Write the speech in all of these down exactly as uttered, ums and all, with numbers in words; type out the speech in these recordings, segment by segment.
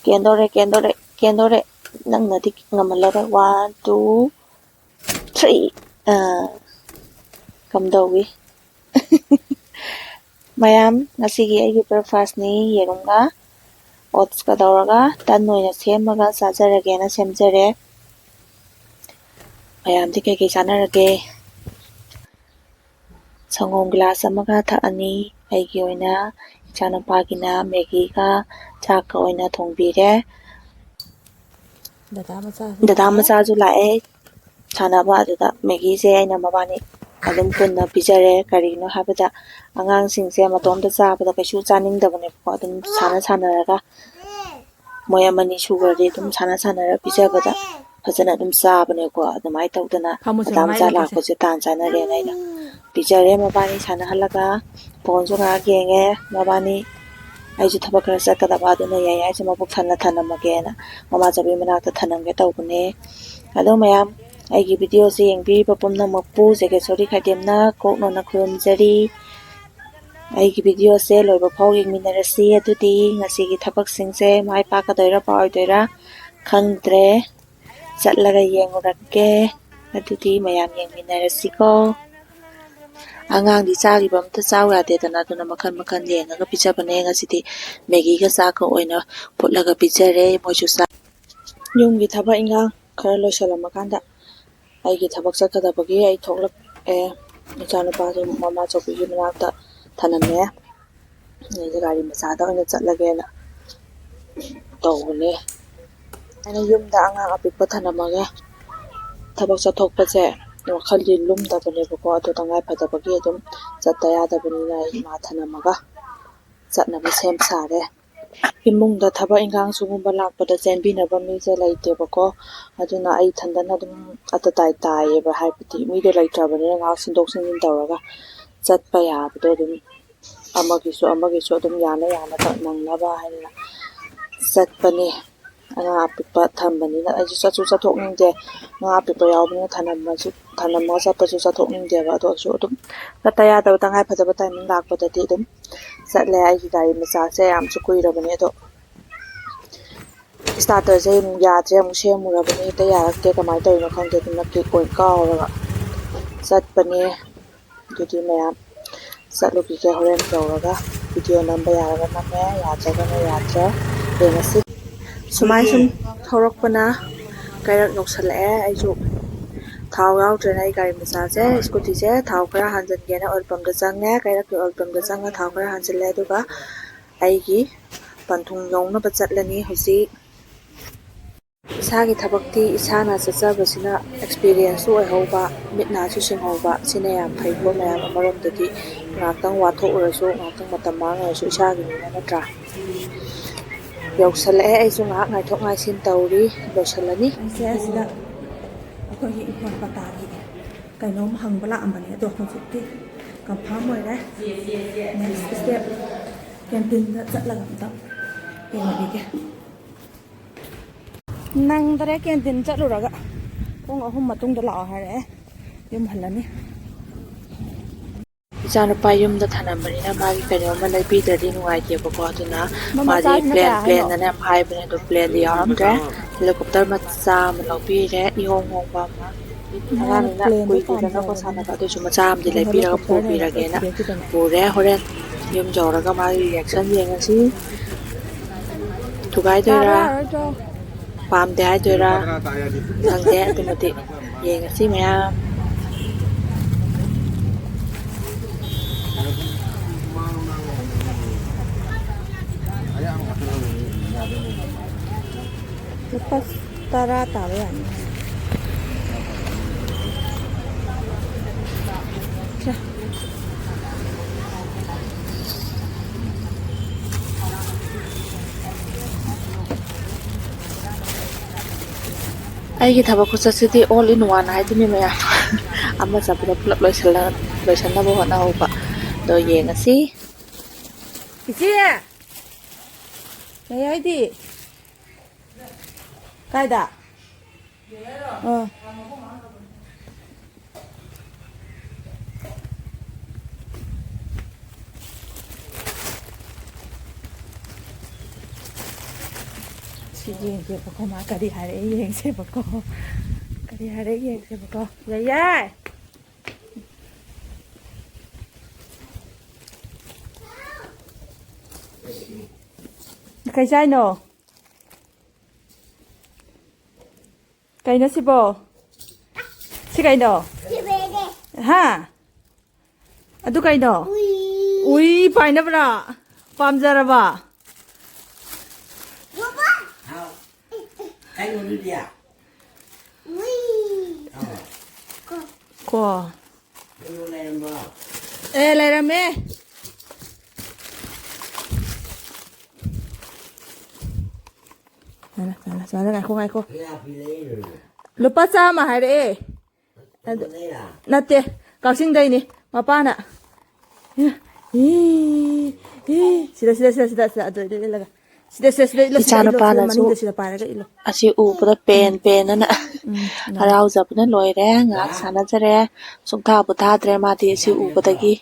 ꯀꯦꯟꯗꯣꯔꯦ, ꯀꯦꯟꯗꯣꯔꯦ, ꯀꯦꯟꯗꯣꯔꯦ꯫ ꯅꯪꯅꯗꯤ ꯉꯝꯍꯜꯂꯔꯣꯏ꯫ One, two, three꯫ ꯑꯥ, ꯀꯝꯗꯧꯏ? ꯃꯌꯥꯝ, ꯉꯁꯤꯒꯤ ꯑꯩꯒꯤ breakfastꯅꯤ, ꯌꯦꯔꯨꯝꯒ oatsꯀ ꯇꯧꯔꯒ ꯇꯟ ꯑꯣꯏꯅ ꯁꯦꯝꯃꯒ ꯆꯥꯖꯔꯒꯦꯅ ꯁꯦꯝꯖꯔꯦ꯫ ꯃꯌꯥꯝꯗꯤ ꯀꯩꯀꯩ ꯆꯥꯅꯔꯒꯦ? ꯁꯪꯒꯣꯝ glass ꯑꯃꯒ ꯊꯛꯑꯅꯤ꯫ ꯑꯩꯒꯤ ꯑꯣꯏꯅ ꯏꯆꯥꯅꯨꯄꯥꯒꯤꯅ Maggiꯒ ꯆꯥꯛꯀ ꯑꯣꯏꯅ ꯊꯣꯡꯕꯤꯔꯦ꯫ ꯗꯗꯥ ꯃꯆꯥꯁꯨ ꯗꯗꯥ ꯂꯥꯛꯑꯦ꯫ ꯃꯆꯥꯁꯨ ꯂꯥꯛꯑꯦ ꯁꯥꯟꯅꯕ꯫ ꯑꯗꯨꯗ Maggiꯁꯦ ꯑꯩꯅ ꯃꯕꯥꯅꯤ ꯑꯗꯨꯝ ꯄꯨꯟꯅ ꯄꯤꯖꯔꯦ꯫ ꯀꯔꯤꯒꯤꯅꯣ ꯍꯥꯏꯕꯗ ꯑꯉꯥꯡꯁꯤꯡꯁꯦ ꯃꯇꯣꯝꯇ ꯆꯥꯕꯗ ꯀꯩꯁꯨ ꯆꯥꯅꯤꯡꯗꯕꯅꯦꯕꯀꯣ꯫ ꯑꯗꯨꯝ ꯁꯥꯟꯅ ꯁꯥꯟꯅꯔꯒ ꯃꯣꯏ ꯑꯃꯅꯤ ꯁꯨꯈ꯭ꯔꯗꯤ ꯑꯗꯨꯝ ꯁꯥꯟꯅ ꯁꯥꯟꯅꯔ ꯄꯤꯖꯕꯗ ꯐꯖꯅ ꯑꯗꯨꯝ ꯆꯥꯕꯅꯦꯀꯣ꯫ ꯑꯗꯨꯃꯥꯏꯅ ꯇꯧꯗꯅ ꯐꯝꯃꯨꯁꯦ, ꯃꯗꯥ ꯃꯃꯥꯏ ꯃꯆꯥ ꯂꯩꯔꯛꯀꯁꯦ꯫ ꯂꯥꯛꯄꯁꯦ ꯇꯥꯟ ꯆꯥꯅꯔꯦꯅ ꯑꯩꯅ ꯄꯤꯖꯔꯦ꯫ ꯃꯕꯥꯅꯤ ꯁꯥꯟꯅꯍꯜꯂꯒ phoneꯁꯨ ꯉꯥꯏꯍꯥꯛ ꯌꯦꯡꯉꯦ꯫ ꯃꯕꯥꯅꯤ ꯑꯩꯁꯨ ꯊꯕꯛ ꯈꯔ ꯆꯠꯀꯗꯕ, ꯑꯗꯨꯅ ꯌꯥꯏ ꯌꯥꯏꯁꯦ ꯃꯕꯨꯛ ꯊꯟꯅ ꯊꯅꯝꯃꯒꯦꯅ ꯃꯃꯥ ꯆꯧꯕꯤ ꯃꯅꯥꯛꯇ ꯊꯅꯝꯒꯦ ꯇꯧꯕꯅꯦ꯫ ꯑꯗꯣ ꯃꯌꯥꯝ, ꯑꯩꯒꯤ videoꯁꯦ ꯌꯦꯡꯕꯤꯔꯤꯕ ꯄꯨꯝꯅꯃꯛꯄꯨ ꯖꯒꯦꯁꯣꯔꯤ ꯈꯥꯏꯗꯦꯝꯅ ꯀꯣꯛꯅꯣꯟꯅ ꯈꯨꯔꯨꯝꯖꯔꯤ꯫ ꯑꯩꯒꯤ videoꯁꯦ ꯂꯣꯏꯕ ꯐꯥꯎ ꯌꯦꯡꯃꯤꯟꯅꯔꯁꯤ꯫ ꯑꯗꯨꯗꯤ ꯉꯁꯤꯒꯤ ꯊꯕꯛꯁꯤꯡꯁꯦ ꯃꯥꯏ ꯄꯥꯛꯀꯗꯣꯏꯔꯥ ꯄꯥꯛꯑꯣꯏꯗꯣꯏꯔꯥ ꯈꯪꯗ꯭ꯔꯦ꯫ ꯆꯠꯂꯒ ꯌꯦꯡꯉꯨꯔꯒꯦ꯫ ꯑꯗꯨꯗꯤ ꯃꯌꯥꯝ ꯌꯦꯡꯃꯤꯟꯅꯔꯁꯤꯀꯣ꯫ ꯑꯉꯥꯡꯗꯤ ꯆꯥꯈꯤꯕ ꯑꯝꯇ ꯆꯥꯎ ꯌꯥꯗꯦꯗꯅ, ꯑꯗꯨꯅ ꯃꯈꯜ ꯃꯈꯜ ꯌꯦꯡꯉꯒ ꯄꯤꯖꯕꯅꯦ꯫ ꯉꯁꯤꯗꯤ Maggiꯒ ꯆꯥꯛꯀ ꯑꯣꯏꯅ ꯐꯨꯠꯂꯒ ꯄꯤꯖꯔꯦ꯫ ꯃꯣꯏꯁꯨ ꯆꯥ-, ꯌꯨꯝꯒꯤ ꯊꯕꯛ ꯏꯟꯈꯥꯡ ꯈꯔ ꯂꯣꯏꯁꯤꯜꯂꯝꯃꯀꯥꯟꯗ ꯑꯩꯒꯤ ꯊꯕꯛ ꯆꯠꯀꯗꯕꯒꯤ ꯑꯩ ꯊꯣꯛꯂꯛꯑꯦ꯫ ꯏꯆꯥꯅꯨꯄꯥꯁꯨ ꯃꯃꯥ ꯆꯧꯕꯤꯒꯤ ꯃꯅꯥꯛꯇ ꯊꯅꯝꯃꯦ꯫ ꯑꯩꯁꯦ ꯒꯥꯔꯤ ꯃꯆꯥꯗ ꯑꯣꯏꯅ ꯆꯠꯂꯒꯦꯅ ꯇꯧꯕꯅꯦ꯫ ꯑꯩꯅ ꯌꯨꯝꯗ ꯑꯉꯥꯡ ꯑꯄꯤꯛꯄ ꯊꯅꯝꯃꯒ ꯊꯕꯛ ꯆꯠꯊꯣꯛꯄꯁꯦ ꯋꯥꯈꯜꯗꯤ ꯂꯨꯝꯗꯕꯅꯦꯕꯀꯣ꯫ ꯑꯗꯣ ꯇꯉꯥꯏ ꯐꯗꯕꯒꯤ ꯑꯗꯨꯝ ꯆꯠꯇ ꯌꯥꯗꯕꯅꯤꯅ ꯑꯩ ꯏꯃꯥ ꯊꯅꯝꯃꯒ ꯆꯠꯅꯕ ꯁꯦꯝ ꯁꯥꯔꯦ꯫ ꯏꯃꯨꯡꯗ ꯊꯕꯛ ꯏꯟꯈꯥꯡ ꯁꯨꯒꯨꯝꯕ ꯂꯥꯛꯄꯗ ꯆꯦꯟꯕꯤꯅꯕ ꯃꯤꯁꯦ ꯂꯩꯇꯦꯕꯀꯣ꯫ ꯑꯗꯨꯅ ꯑꯩ ꯏꯊꯟꯗꯅ ꯑꯗꯨꯝ ꯑꯇꯇꯥꯏ ꯇꯥꯏꯌꯦꯕ, ꯍꯥꯏꯕꯗꯤ ꯃꯤꯗꯣ ꯂꯩꯇ꯭ꯔꯕꯅꯤꯅ ꯉꯥꯏꯍꯥꯛ ꯁꯤꯟꯗꯣꯛ ꯁꯤꯟꯖꯤꯟ ꯇꯧꯔꯒ ꯆꯠꯄ ꯌꯥꯕꯗꯣ ꯑꯗꯨꯝ ꯑꯃꯒꯤꯁꯨ ꯑꯃꯒꯤꯁꯨ ꯑꯗꯨꯝ ꯌꯥꯅ ꯌꯥꯅꯕ ꯅꯪꯅꯕ ꯍꯥꯏꯅ ꯆꯠꯄꯅꯤ꯫ ꯑꯉꯥꯡ ꯑꯄꯤꯛꯄ ꯊꯝꯕꯅꯤꯅ ꯑꯩꯁꯨ ꯆꯠꯁꯨ ꯆꯠꯊꯣꯛꯅꯤꯡꯗꯦ꯫ ꯑꯉꯥꯡ ꯑꯄꯤꯛꯄ ꯌꯥꯎꯕꯅꯤꯅ ꯊꯅꯝꯃꯁꯨ, ꯊꯅꯝꯃꯒ ꯆꯠꯄꯁꯨ ꯆꯠꯊꯣꯛꯅꯤꯡꯗꯦꯕ꯫ ꯑꯗꯨ ꯑꯣꯏꯔꯁꯨ ꯑꯗꯨꯝ ꯆꯠꯇ ꯌꯥꯗꯕ ꯇꯉꯥꯏ ꯐꯗꯕ timing ꯂꯥꯛꯄꯗꯗꯤ ꯑꯗꯨꯝ ꯆꯠꯂꯦ꯫ ꯑꯩꯒꯤ ꯒꯥꯔꯤ ꯃꯆꯥꯁꯦ ꯌꯥꯝꯁꯨ ꯀꯨꯏꯔꯕꯅꯦ꯫ ꯑꯗꯣ ꯁ꯭ꯇꯥꯔꯇꯔꯁꯦ ꯑꯃꯨꯛ ꯌꯥꯗ꯭ꯔꯦ, ꯑꯃꯨꯛ ꯁꯦꯝꯃꯨꯔꯕꯅꯤ, ꯍꯦꯛꯇ ꯌꯥꯔꯛꯇꯦ꯫ ꯀꯃꯥꯏꯅ ꯇꯧꯔꯤꯅꯣ ꯈꯪꯗꯦ, ꯑꯗꯨꯅ ꯀꯦꯛ ꯑꯣꯏꯅ ꯀꯥꯎꯔꯒ ꯆꯠꯄꯅꯦ꯫ ꯑꯗꯨꯗꯤ ꯃꯌꯥꯝ ꯆꯠꯂꯨꯈꯤꯒꯦ, ꯍꯣꯔꯦꯟ ꯌꯧꯔꯒ ꯚꯤꯗꯤꯑꯣ ꯅꯝꯕ ꯌꯥꯔꯒ ꯅꯝꯃꯦ, ꯌꯥꯗ꯭ꯔꯒꯅ ꯌꯥꯗ꯭ꯔꯦ, ꯌꯦꯡꯉꯁꯤ꯫ ꯁꯨꯃꯥꯏ ꯁꯨꯝ ꯊꯧꯔꯛꯄꯅ ꯀꯩꯔꯛ ꯌꯧꯁꯜꯂꯛꯑꯦ꯫ ꯑꯩꯁꯨ ꯊꯥꯎ ꯌꯥꯎꯗ꯭ꯔꯦꯅ ꯑꯩ ꯒꯥꯔꯤ ꯃꯆꯥꯁꯦ, ꯁ꯭ꯀꯨꯇꯤꯁꯦ ꯊꯥꯎ ꯈꯔ ꯍꯥꯟꯖꯤꯟꯒꯦꯅ ꯑꯣꯏꯜ ꯄꯝꯗ ꯆꯪꯉꯦ꯫ ꯀꯩꯔꯛꯀꯤ ꯑꯣꯏꯜ ꯄꯝꯗ ꯆꯪꯉ ꯊꯥꯎ ꯈꯔ ꯍꯥꯟꯖꯤꯜꯂꯦ, ꯑꯗꯨꯒ ꯑꯩꯒꯤ ꯄꯟꯊꯨꯡ ꯌꯧꯅꯕ ꯆꯠꯂꯅꯤ ꯍꯧꯖꯤꯛ꯫ ꯏꯁꯥꯒꯤ ꯊꯕꯛꯇꯤ ꯏꯁꯥꯅ ꯆꯠꯆꯕꯁꯤꯅ ꯑꯦꯛꯁꯄꯤꯔꯤꯌꯦꯟꯁꯁꯨ ꯑꯣꯏꯍꯧꯕ, ꯃꯤꯠ ꯅꯥꯁꯨ ꯁꯤꯡꯍꯧꯕ, ꯁꯤꯅ ꯌꯥꯝ ꯐꯩꯀꯣ ꯃꯌꯥꯝ꯫ ꯑꯃꯔꯣꯝꯗꯗꯤ ꯉꯥꯏꯍꯥꯛꯇꯪ ꯋꯥꯊꯣꯛꯎꯔꯁꯨ, ꯉꯥꯏꯍꯥꯛꯇꯪ ꯃꯇꯝ ꯃꯥꯡꯉꯨꯔꯁꯨ ꯏꯁꯥꯒꯤꯅꯤꯅ, ꯅꯠꯇ꯭ꯔꯥ? ꯌꯧꯁꯜꯂꯛꯑꯦ, ꯑꯩꯁꯨ ꯉꯥꯏꯍꯥꯛ ꯉꯥꯏꯊꯣꯛ ꯉꯥꯏꯁꯤꯟ ꯇꯧꯔꯤ, ꯂꯣꯏꯁꯜꯂꯅꯤ꯫ ꯑꯩꯁꯦ ꯑꯁꯤꯗ ꯑꯩꯈꯣꯏꯒꯤ ꯏꯪꯈꯣꯜ ꯄꯇꯥꯒꯤ ꯀꯩꯅꯣꯝ ꯍꯪꯕ ꯂꯥꯛꯑꯝꯕꯅꯦ, ꯑꯗꯣ ꯍꯧꯖꯤꯛꯇꯤ ꯀꯟꯐꯥꯔꯝ ꯑꯣꯏꯔꯦ꯫ ꯅꯦꯛꯁ ꯁ꯭ꯇꯦꯞ ꯀꯦꯟꯇꯤꯟꯗ ꯆꯠꯂꯒ ꯑꯝꯇ ꯌꯦꯡꯉꯨꯈꯤꯒꯦ꯫ ꯅꯪꯗꯔꯦ ꯀꯦꯟꯇꯤꯟ ꯆꯠꯂꯨꯔꯒ꯫ ꯄꯨꯡ ꯑꯍꯨꯝ ꯃꯇꯨꯡꯗ ꯂꯥꯛꯑꯣ ꯍꯥꯏꯔꯛꯑꯦ꯫ ꯌꯨꯝ ꯍꯜꯂꯅꯤ꯫ ꯏꯆꯥꯅꯨꯄꯥ ꯌꯨꯝꯗ ꯊꯅꯝꯕꯅꯤꯅ ꯃꯥꯒꯤ ꯀꯩꯅꯣꯝꯃ ꯂꯩꯕꯤꯗ꯭ꯔꯗꯤ ꯅꯨꯡꯉꯥꯏꯇꯦꯕꯀꯣ, ꯑꯗꯨꯅ ꯃꯥꯗꯤ ꯃꯆꯥꯁꯤꯅ ꯄ꯭ꯂꯦꯟ, ꯀꯌꯥ ꯍꯥꯏꯅꯣ? ꯄ꯭ꯂꯦꯟꯗꯅ ꯌꯥꯝ ꯍꯥꯏꯕꯅꯦ, ꯑꯗꯣ ꯄ꯭ꯂꯦꯟꯗꯤ ꯌꯥꯎꯔꯝꯗ꯭ꯔꯦ꯫ ꯍꯦꯂꯤꯀꯣꯞꯇꯔ ꯃꯆꯥ ꯑꯃ ꯂꯧꯕꯤꯔꯦ, ꯏꯍꯣꯡ ꯍꯣꯡꯕ ꯑꯃ꯫ ꯑꯉꯥꯡꯅꯤꯅ ꯀꯨꯏꯗꯦꯗꯅꯀꯣ ꯁꯥꯟꯅꯕ, ꯑꯗꯨꯁꯨ ꯃꯆꯥ ꯑꯃꯗꯤ ꯂꯩꯕꯤꯔꯒ ꯄꯨꯕꯤꯔꯒꯦꯅ ꯄꯨꯔꯦ꯫ ꯍꯣꯔꯦꯟ ꯌꯨꯝ ꯌꯧꯔꯒ ꯃꯥꯒꯤ ꯔꯤꯌꯦꯛꯁꯟ ꯌꯦꯡꯉꯁꯤ꯫ ꯊꯨꯒꯥꯏꯗꯣꯏꯔꯥ, ꯄꯥꯝꯗꯦ ꯍꯥꯏꯗꯣꯏꯔꯥ, ꯈꯪꯗꯦ꯫ ꯑꯗꯨꯃꯗꯤ ꯌꯦꯡꯉꯁꯤ ꯃꯌꯥꯝ꯫ ꯂꯨꯄꯥ ꯇꯔꯥ ꯇꯥꯕ ꯌꯥꯅꯤ꯫ ꯁꯦ꯫ ꯑꯩꯒꯤ ꯊꯕꯛ ꯈꯨꯠꯆꯠꯁꯤꯗꯤ all in one ꯍꯥꯏꯗꯨꯅꯤ ꯃꯌꯥꯝ꯫ ꯑꯃ ꯆꯠꯄꯗ ꯄꯨꯂꯞ ꯂꯣꯏꯁꯜꯂ-, ꯂꯣꯏꯁꯟꯅꯕ ꯍꯣꯠꯅꯍꯧꯕ꯫ ꯑꯗꯣ ꯌꯦꯡꯉꯁꯤ꯫ ꯏꯆꯦ! ꯀꯩ ꯍꯥꯏꯗꯤ? ꯀꯥꯏꯗ? ꯑꯥ꯫ ꯁꯤ ꯌꯦꯡꯁꯦꯕꯀꯣ, ꯃꯥ ꯀꯔꯤ ꯍꯥꯏꯔꯛꯑꯦ ꯌꯦꯡꯁꯦꯕꯀꯣ꯫ ꯀꯔꯤ ꯍꯥꯏꯔꯛꯑꯦ ꯌꯦꯡꯁꯦꯕꯀꯣ꯫ ꯌꯥꯏ ꯌꯥꯏ꯫ ꯀꯩ ꯆꯥꯏꯅꯣ? ꯀꯩꯅꯣ ꯁꯤꯕꯣ? ꯁꯤ ꯀꯩꯅꯣ? ꯍꯥ? ꯑꯗꯨ ꯀꯩꯅꯣ? ꯎꯏ꯫ ꯎꯏ ꯄꯥꯏꯅꯕ꯭ꯔꯥ? ꯄꯥꯝꯖꯔꯕ? ꯍꯥꯎ꯫ ꯀꯩꯅꯣ ꯑꯗꯨꯗꯤ? ꯎꯏ꯫ ꯑꯥ꯫ ꯀꯣ꯫ ꯀꯩꯅꯣ ꯂꯩꯔꯝꯕ꯭ꯔꯣ? ꯑꯦ, ꯂꯩꯔꯝꯃꯦ꯫ ꯁꯨꯃꯥꯏꯅ, ꯁꯨꯃꯥꯏꯅ, ꯁꯨꯃꯥꯏꯅ, ꯉꯥꯏꯈꯣ, ꯉꯥꯏꯈꯣ꯫ ꯀꯌꯥ ꯄꯤ ꯂꯩꯔꯤꯅꯣ? ꯂꯨꯄꯥ ꯆꯥꯝꯃ ꯍꯥꯏꯔꯛꯑꯦ꯫ ꯑꯗꯨ, ꯅꯠꯇꯦ, ꯀꯛꯆꯤꯡꯗꯩꯅꯤ ꯃꯄꯥꯅ꯫ ꯏ, ꯏ, ꯏ, ꯁꯤꯗ, ꯁꯤꯗ, ꯁꯤꯗ, ꯁꯤꯗ, ꯁꯤꯗ, ꯑꯗꯨ, ꯑꯗꯨ ꯏꯜꯂꯒ꯫ ꯁꯤꯗ, ꯁꯤꯗ, ꯁꯤꯗ ꯏꯜꯂꯣ, ꯁꯤꯗ ꯏꯜꯂꯣ, ꯁꯤꯗ ꯏꯆꯥꯅꯨꯄꯥꯅꯁꯨ ꯃꯅꯤꯡꯗ ꯁꯤꯗ ꯄꯥꯏꯔꯒ ꯏꯜꯂꯣ꯫ ꯑꯁꯤ ꯎꯕꯗ ꯄꯦꯟ ꯎꯝ, ꯄꯦꯟꯅ ꯎꯝ, ꯏꯜꯂꯣ꯫ ꯍꯔꯥꯎꯖꯕꯅ ꯂꯣꯏꯔꯦ꯫ ꯉꯥꯏꯍꯥꯛ ꯁꯥꯟꯅꯖꯔꯦ꯫ ꯁꯨꯡꯊꯥꯕꯨ ꯊꯥꯗ꯭ꯔꯦ ꯃꯥꯗꯤ ꯑꯁꯤ ꯎꯕꯗꯒꯤ꯫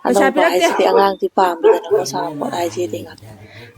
ꯄꯩꯁꯥ ꯑꯅꯧꯕ ꯄꯤꯔꯛꯇꯦ꯫ ꯍꯥꯏꯁꯤꯗꯤ ꯑꯉꯥꯡꯗꯤ ꯄꯥꯝꯃꯤꯗꯅꯀꯣ, ꯁꯥꯟꯅꯄꯣꯠ ꯍꯥꯏꯁꯤꯗꯤ ꯉꯥꯏꯍꯥꯛ,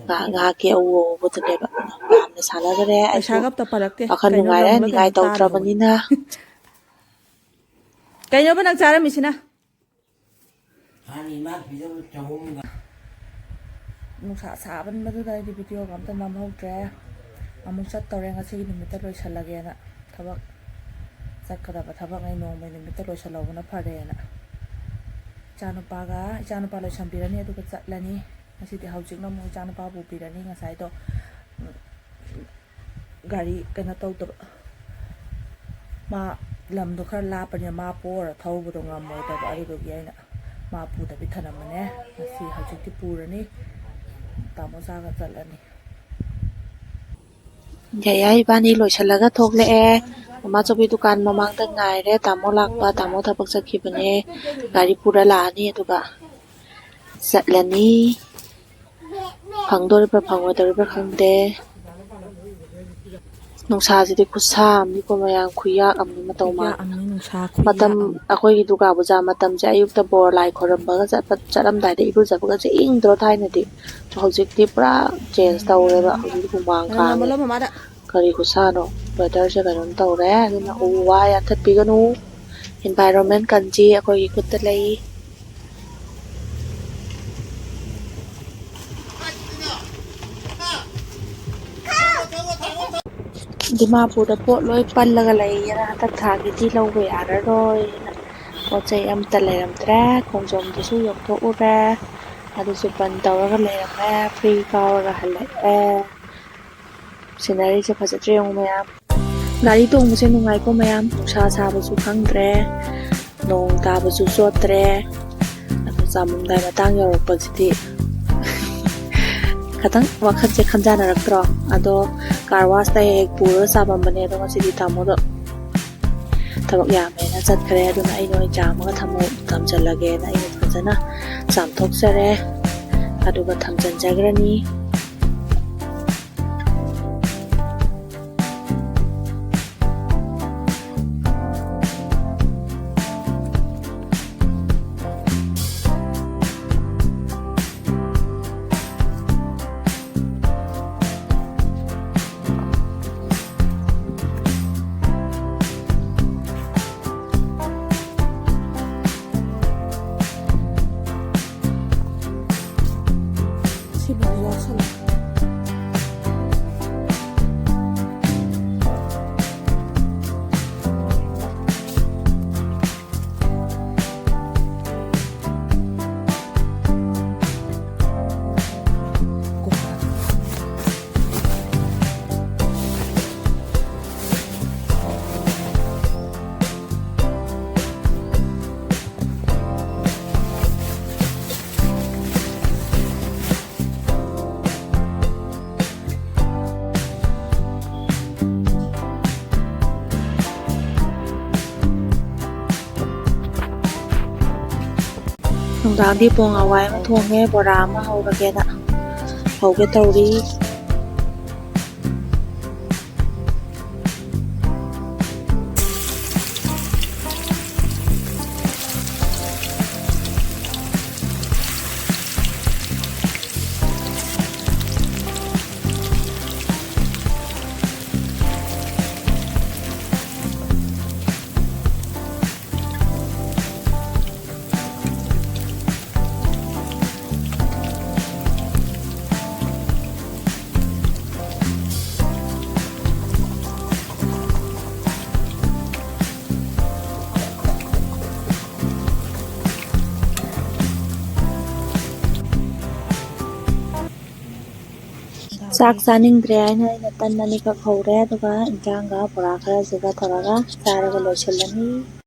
ꯉꯥꯏꯍꯥꯛ, ꯉꯥꯏꯍꯥꯛꯀꯤ ꯑꯎ ꯑꯎꯕꯗꯨꯅꯦꯕ꯫ ꯄꯥꯝꯅ ꯁꯥꯟꯅꯈ꯭ꯔꯦ꯫ ꯑꯩꯁꯨ ꯄꯩꯁꯥꯒ ꯑꯝꯇ ꯄꯜꯂꯛꯇꯦ꯫ ꯋꯥꯈꯜ ꯀꯩꯅꯣ ꯅꯨꯡꯉꯥꯏꯔꯦ, ꯂꯪꯂ ꯀꯩꯅꯣ ꯅꯤꯡꯉꯥꯏ ꯇꯥꯔꯤꯕꯣ? ꯇꯧꯗ꯭ꯔꯕꯅꯤꯅ꯫ ꯀꯩꯅꯣꯕ ꯅꯪ ꯆꯥꯔꯝꯃꯤꯁꯤꯅ? ꯍꯥꯟꯅ ꯏꯃꯥ ꯄꯤꯖꯕ ꯆꯍꯨꯝꯒ꯫ ꯅꯨꯡꯁꯥ ꯁꯥꯃꯟꯕꯗꯨꯗ ꯑꯩꯗꯤ ꯚꯤꯗꯤꯑꯣꯒ ꯑꯝꯇ ꯅꯝꯍꯧꯗ꯭ꯔꯦ꯫ ꯑꯃꯨꯛ ꯆꯠꯇꯧꯔꯦ, ꯉꯁꯤꯒꯤ ꯅꯨꯃꯤꯠꯇ ꯂꯣꯏꯁꯜꯂꯒꯦꯅ꯫ ꯊꯕꯛ ꯆꯠꯀꯗꯕ ꯊꯕꯛꯉꯩ ꯅꯣꯡꯃꯩ ꯅꯨꯃꯤꯠꯇ ꯂꯣꯏꯁꯜꯍꯧꯕꯅ ꯐꯔꯦꯅ꯫ ꯏꯆꯥꯅꯨꯄꯥꯒ, ꯏꯆꯥꯅꯨꯄꯥ ꯂꯣꯏꯁꯟꯕꯤꯔꯅꯤ, ꯑꯗꯨꯒ ꯆꯠꯂꯅꯤ꯫ ꯉꯁꯤꯗꯤ ꯍꯧꯖꯤꯛꯅ ꯑꯃꯨꯛ ꯏꯆꯥꯅꯨꯄꯥ ꯄꯨꯕꯤꯔꯅꯤ꯫ ꯉꯁꯥꯏꯗꯣ ꯒꯥꯔꯤ ꯀꯩꯅꯣ ꯇꯧꯗꯕ, ꯃꯥ ꯂꯝꯗꯣ ꯈꯔ ꯂꯥꯞꯄꯅꯤꯅ ꯃꯥ ꯄꯣꯔ ꯊꯧꯕꯗꯣ ꯉꯝꯃꯣꯏꯗꯕ, ꯑꯗꯨꯗꯨꯒꯤ ꯑꯩꯅ ꯃꯥ ꯄꯨꯗꯕꯤ ꯊꯅꯝꯕꯅꯦ꯫ ꯉꯁꯤ ꯍꯧꯖꯤꯛꯇꯤ ꯄꯨꯔꯅꯤ, ꯇꯥꯃꯣ ꯆꯥꯒ ꯆꯠꯂꯅꯤ꯫ ꯌꯥꯌꯥ ꯏꯕꯥꯅꯤ ꯂꯣꯏꯁꯤꯜꯂꯒ ꯊꯣꯛꯂꯛꯑꯦ꯫ ꯃꯃꯥ ꯆꯧꯕꯤ ꯗꯨꯀꯥꯟ ꯃꯃꯥꯡꯗ ꯉꯥꯏꯔꯦ꯫ ꯇꯥꯃꯣ ꯂꯥꯛꯄ, ꯇꯥꯃꯣ ꯊꯕꯛ ꯆꯠꯈꯤꯕꯅꯦ꯫ ꯒꯥꯔꯤ ꯄꯨꯔ ꯂꯥꯛꯑꯅꯤ, ꯑꯗꯨꯒ ꯆꯠꯂꯅꯤ꯫ ꯐꯪꯗꯣꯔꯤꯕ꯭ꯔꯥ ꯐꯪꯉꯣꯏꯗꯧꯔꯤꯕ꯭ꯔꯥ ꯈꯪꯗꯦ꯫ ꯅꯨꯡꯁꯥꯁꯤꯗꯤ ꯈꯨꯠꯁꯥ ꯑꯃꯅꯤꯀꯣ ꯃꯌꯥꯝ, ꯈꯨꯌꯥꯛ ꯑꯃꯅꯤ ꯃꯇꯧ ꯃꯥꯟꯗꯅ꯫ ꯃꯇꯝ, ꯑꯩꯈꯣꯏꯒꯤ ꯗꯨꯔꯒꯥ ꯄꯨꯖꯥ ꯃꯇꯝꯁꯦ ꯑꯌꯨꯛꯇ ꯕꯣꯔ ꯂꯥꯏ ꯈꯣꯏꯔꯝꯕꯒ ꯆꯠꯄ, ꯆꯠꯂꯝꯗꯥꯏꯗ ꯏꯔꯨꯖꯕꯒꯁꯦ ꯏꯪꯗ꯭ꯔꯣ ꯊꯥꯏꯅꯗꯤ? ꯍꯧꯖꯤꯛꯇꯤ ꯄꯨꯔꯥ ꯆꯦꯟꯖ ꯇꯧꯔꯦꯕ꯫ ꯍꯧꯖꯤꯛꯇꯤ ꯍꯨꯃꯥꯡ ꯀꯥꯡꯉꯦ꯫ ꯀꯔꯤ ꯈꯨꯠꯁꯥꯅꯣ? ꯋꯦꯗꯔꯁꯦ ꯀꯩꯅꯣꯝ ꯇꯧꯔꯦ꯫ ꯑꯗꯨꯅ ꯎ ꯋꯥ ꯌꯥꯟꯊꯠꯄꯤꯒꯅꯨ, ꯏꯟꯚꯥꯏꯔꯣꯟꯃꯦꯟ ꯀꯟꯁꯤ ꯑꯩꯈꯣꯏꯒꯤ ꯈꯨꯠꯇ ꯂꯩ꯫ ꯗꯤꯃꯥꯄꯨꯔꯗ ꯄꯣꯠ ꯂꯣꯏ ꯄꯜꯂꯒ ꯂꯩꯌꯦꯅ ꯍꯟꯗꯛ ꯊꯥꯒꯤꯗꯤ ꯂꯧꯕ ꯌꯥꯔꯔꯣꯏꯅ ꯄꯣꯠ ꯆꯩ ꯑꯝꯇ ꯂꯩꯔꯝꯗ꯭ꯔꯦ꯫ ꯈꯣꯡꯖꯣꯝꯗꯁꯨ ꯌꯧꯊꯣꯛꯎꯔꯦ, ꯑꯗꯨꯁꯨ ꯕꯟ ꯇꯧꯔꯒ ꯂꯩꯔꯝꯃꯦ꯫ ꯐ꯭ꯔꯤ ꯀꯥꯎꯔꯒ ꯍꯜꯂꯛꯑꯦ꯫ ꯁꯤꯅꯔꯤꯁꯦ ꯐꯖꯗ꯭ꯔꯦ ꯌꯦꯡꯉꯨ ꯃꯌꯥꯝ꯫ ꯒꯥꯔꯤ ꯇꯣꯡꯕꯁꯦ ꯅꯨꯡꯉꯥꯏꯀꯣ ꯃꯌꯥꯝ, ꯅꯨꯡꯁꯥ ꯁꯥꯕꯁꯨ ꯈꯪꯗ꯭ꯔꯦ, ꯅꯣꯡ ꯇꯥꯕꯁꯨ ꯆꯣꯠꯇ꯭ꯔꯦ꯫ ꯑꯗꯣ ꯆꯥꯝꯃꯝꯗꯥꯏ ꯃꯇꯥꯡ ꯌꯧꯔꯛꯄꯁꯤꯗꯤ ꯈꯇꯪ ꯋꯥꯈꯜꯁꯦ ꯈꯟꯖꯥꯅꯔꯛꯇ꯭ꯔꯣ? ꯑꯗꯣ ꯀꯥꯔ ꯋꯥꯁꯇ ꯍꯦꯛ ꯍꯦꯛ ꯄꯨꯔꯒ ꯆꯥꯝꯃꯝꯕꯅꯦ, ꯑꯗꯣ ꯉꯁꯤꯗꯤ ꯇꯥꯃꯣꯗꯣ ꯊꯕꯛ ꯌꯥꯝꯃꯦꯅ ꯆꯠꯈ꯭ꯔꯦ꯫ ꯑꯗꯨꯅ ꯑꯩꯅ ꯑꯣꯏꯅ ꯆꯥꯝꯃꯒ ꯊꯝꯃꯨ-, ꯊꯝꯖꯜꯂꯒꯦꯅ ꯑꯩꯅ ꯐꯖꯅ ꯆꯥꯝꯊꯣꯛꯆꯔꯦ꯫ ꯑꯗꯨꯒ ꯊꯝꯖꯤꯟꯖꯈ꯭ꯔꯅꯤ꯫ ꯅꯨꯡꯗꯥꯡꯗꯤ ꯄꯣꯡ ꯍꯋꯥꯏ ꯑꯃ ꯊꯣꯡꯉꯦ, ꯕꯣꯔꯥ ꯑꯃ ꯍꯧꯔꯒꯦꯅ ꯍꯧꯒꯦ ꯇꯧꯔꯤ꯫ ꯆꯥꯛ ꯆꯥꯅꯤꯡꯗ꯭ꯔꯦ ꯍꯥꯏꯅ ꯑꯩꯅ ꯇꯟ ꯑꯅꯤꯈꯛ ꯍꯧꯔꯦ, ꯑꯗꯨꯒ ꯏꯟꯖꯥꯡꯒ ꯕꯣꯔꯥ ꯈꯔꯁꯤꯒ ꯇꯧꯔꯒ ꯆꯥꯔꯒ ꯂꯣꯏꯁꯤꯜꯂꯅꯤ꯫